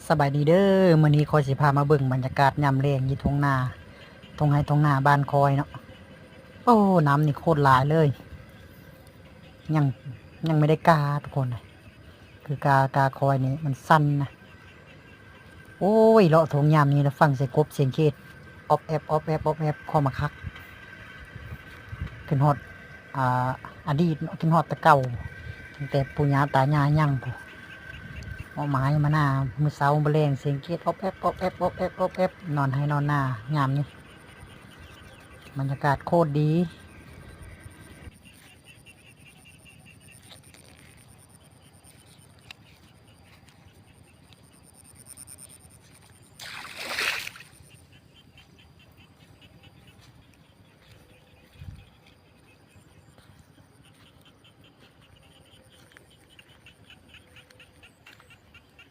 ສະບາຍດີເດີ ມື້ນີ້ຂ້ອຍຊິພາມາເບິ່ງບັນຍາກາດຍາມແລງຢູ່ທົ່ງນາ ທົ່ງໄຮ່ທົ່ງນາບ້ານຂ້ອຍເນາະ. ໂອ້ ນ້ຳນີ້ໂຄດຫຼາຍເລີຍ ຍັງ ຍັງບໍ່ໄດ້ກາທຸກຄົນ ຄືກາ ກາຂ້ອຍນີ້ມັນສັ່ນນະ. ໂອ້ຍ ເລາະທົ່ງຍາມນີ້ລະຟັງສຽງກົບສຽງເຂດ ອອບແອບ ອອບແອບ ອອບແອບ ເຂົ້າມາຄັກ ຂຶ້ນຮອດ ອາ ອະດີດເນາະ ຂຶ້ນຮອດແຕ່ເກົ່າ ຕັ້ງແຕ່ປູ່ຍ່າຕາຍ່າຍັງພຸ້ນ ເອາະມາໃຫ້ມານາ ມື້ເຊົ້າມື້ແລງສຽງເຂດອອບແອບ ອອບແອບ ອອບແອບ ອອບແອບ ນອນໄຮ່ນອນນາຍາມນີ້ ບັນຍາກາດໂຄດດີ.